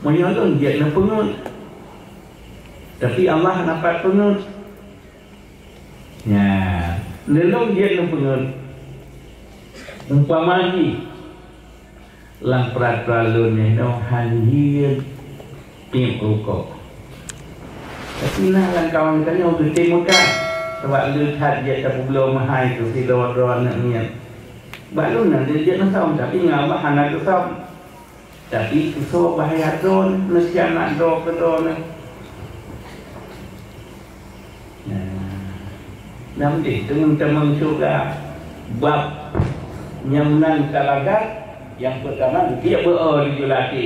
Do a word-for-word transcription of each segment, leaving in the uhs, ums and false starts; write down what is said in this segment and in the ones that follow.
Meunyoe lôn jeuet neupeungeut, tapi Allah hana pat peungeut. Nyan, lôn jeuet neupeungeut. Umpama jih, lam peuratoran lôn nyoe hana jeuet tiep rukok. Tapi na lamkawan geutanyoe geutem meukat, sabab le that jeuet tapeubloe meuhai keu sidroe-droe aneuk miet. Bak lôn na jeuet neusöm, tapi ngon Allah hana teusöm. Tapi keusoe bahya droe, meusianak droe keu droe. Nah, nam deh teumang-teumang syurga. Bab nyang nan talagat, nyang peutama, dia beu-o di julati.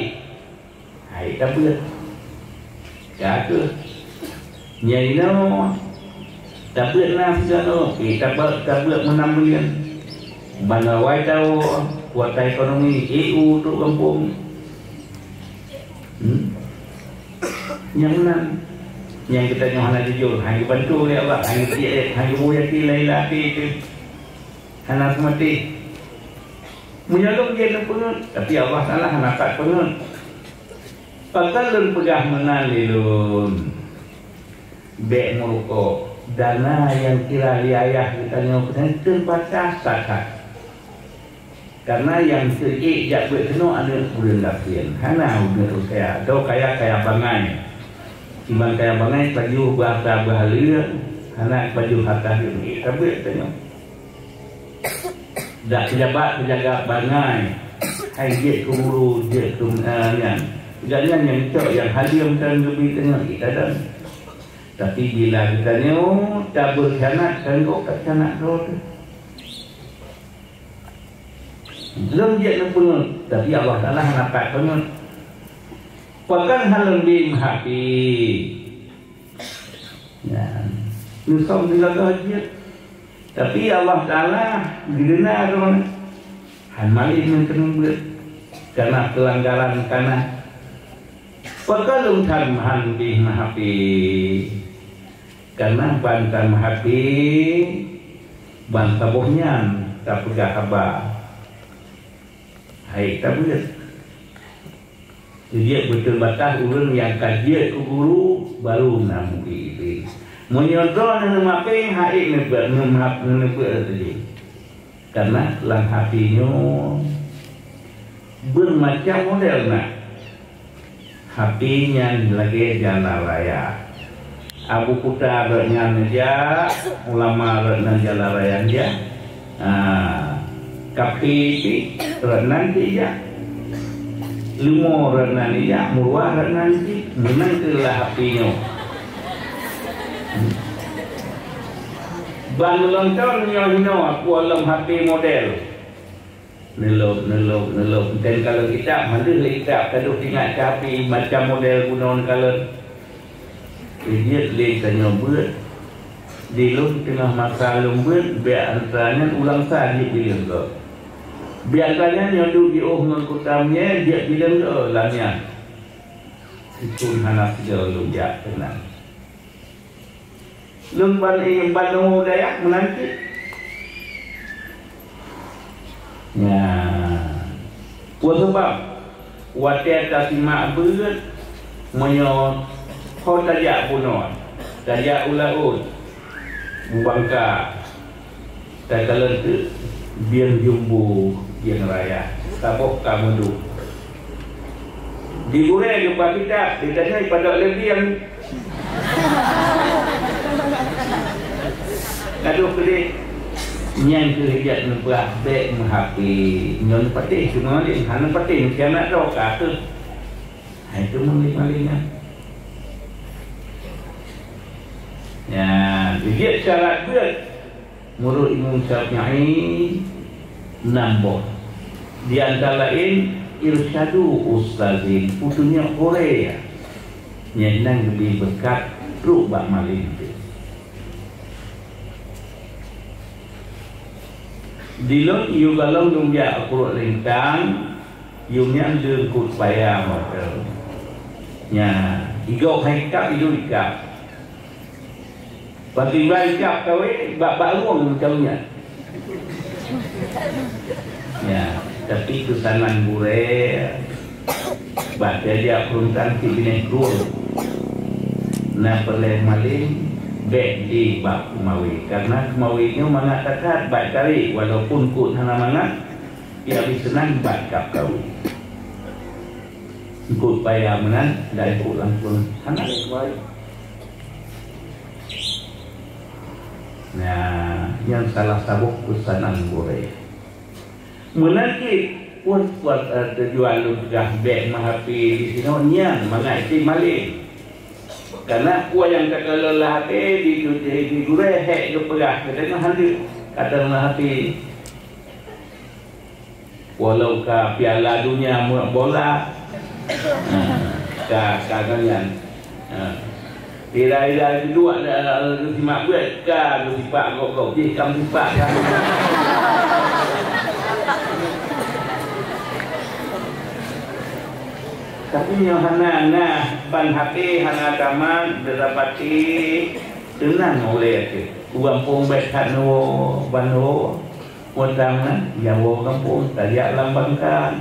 Hai tabeuet. Ka kheueh. Nyan inoe, tabeuet na sigoe, eh, tabeuet, tabeuet meunam buleuen. Ban awai tawoe, kuota ekonomi, eh, u trok gampông. Hmm? Nyang meunan. Nyang geutanyoe hana jujur, hana geubantu lé Allah, hana geutiek, hana geubri até lé até teuh. Hana seumaté. Meunyoe lôn jeuet neupeungeut, tapi Allah Taala hana pat peungeut. Pakon lôn peugah meunan lé lôn? Bék meurukok. Dana nyang kira lé ayah geutanyoe keunan teubatas that-that. Karena nyang seuék jak beuet keunoe aneuk ureueng gasien, hana aneuk ureueng kaya, atau kaya-kaya bangai. Iman kaya bangai pajoh beuharta beuhaleue, hana pajoh harta jeuet, ék tabeuet tanyoe. Dak pejabat peujaga bangai, hai jeuet keu guru, jeuet keu, eh, nyan. Gobnyan nyang cok nyang haleue meunan geubri tanyoe, ék tadong. Tapi bila geutanyoe tabeukhianat, tanggok takhianat droe teuh. Lôn jeuet neupeungeut, tapi Allah Taala hana pat peungeut. Pakon hana lôn bri meuhapé? Nyan, neusöm sigoe jeuet. Tapi Allah Taala geudeungoe droeneuh. Han malém ngon keuneuk beuet, karena peulanggaran kana. Pakon lôn that han bri meuhapé? Karena ban tameuhapé, ban saboh nyan tapeugah haba. Hai tabeuet. Jeuet beuteubatas ureueng nyang ka jeuet keu guru, baru na mubi idin. Meunyoe droeneuh neumapé, hai neubeuet, neumap-, neubeuet laju. Karena lam hapé nyoe beumacam model na. Hapé nyan lagée jalan raya. Abu Kuta rot nyan neujak, ulama rot nan jalan raya neujak. Ha, kafe pih rot nan cit jak. Leumo rot nan jak, meuruah rot nan cit. Meunan keuh lah hapé nyoe. Ban meulonton nyoe hinoe, aku lom hapé model. Neulop, neulop, neulop. Enten kalon kitab, mandum lé kitab, ka deuh ingat keu hapé macam model bunoe kalon. Jeuet lé tanyoe beuet. Di lôn teungoh masa lôn beuet, biak atra nyan ulang sa jeuet bileueng gob. Biak atra nyan nyoe duek jiôh ngon kuta meunyoe jeuet bileueng gob lam nyan. Sikheun hana sigoe lôn jak keunan. Lôn ban, eh, ban lôn dayah meunan cit. Nyan. Peue sabab? Watée tasimak beuet, meunyoe ho tajak bunoe, tajak u laôt, bubangka, takalon teuk bieng jumbo, bieng raya, saboh ka meuduek. Di gurée geuba kitab, ditanyoe padok lé bieng. Gadoh keudeh. Nyan keuh jak neupeugah bék meuhapé. Nyoe neupatéh, cuma lé hana patéh, meusti aneuk droe ka kheueh. Hai tu maléng-maléng nyan. Nyan, jeuet syarat beuet. Meunurot Imam Syafi'i, nam boh. Di antara laén, irsyadu ustazin, peutunjok gurée. Nyan nan geubri beureukat trok bak maléng teuh. Di lôn, yue galom lôn jak pruet lintang, yue nyan leungkot paya mantong. Nyan, igob hai kab, igob ikab. Bak iba ikab kawé, bak, bak rueng macam nyan. Ya, tapi keusanan gurée, Bak tajak peureuntang cit binéh krueng, na peureulée malém, bék di bak keumawé, kareuna keumawé nyoe mangat that-that bak tarék, walaupun kut hana mangat, ya, bit seunang bak kap kawé. Eungkôt paya meunan, dan eungkôt langsung hana keumawé. Nah, nyan salah saboh peusanan gurée. Meunan cit, pun buat, eh, tujuan lôn peugah bék meuhapé di sinoe nyan mangat cit malém. Kareuna peue nyang takalon lam até di, di, di gurée hék geupeugah, geutanyoe hana ka takalon lam até. Walau ka Piala Dunia meuet bola, ka, ka nyan. Ha. Ira-ira keudua dah, dah, dah simak buet, ka geusipak gok-gok jih, kam sipak ka. Tapi nyoe hana, nah, ban hapé hana tamat, didapati teunang ulée teuh. U gampông bék that neuwoe, ban neuwoe. Watang na, nyang woe gampông, tajak lam bangka.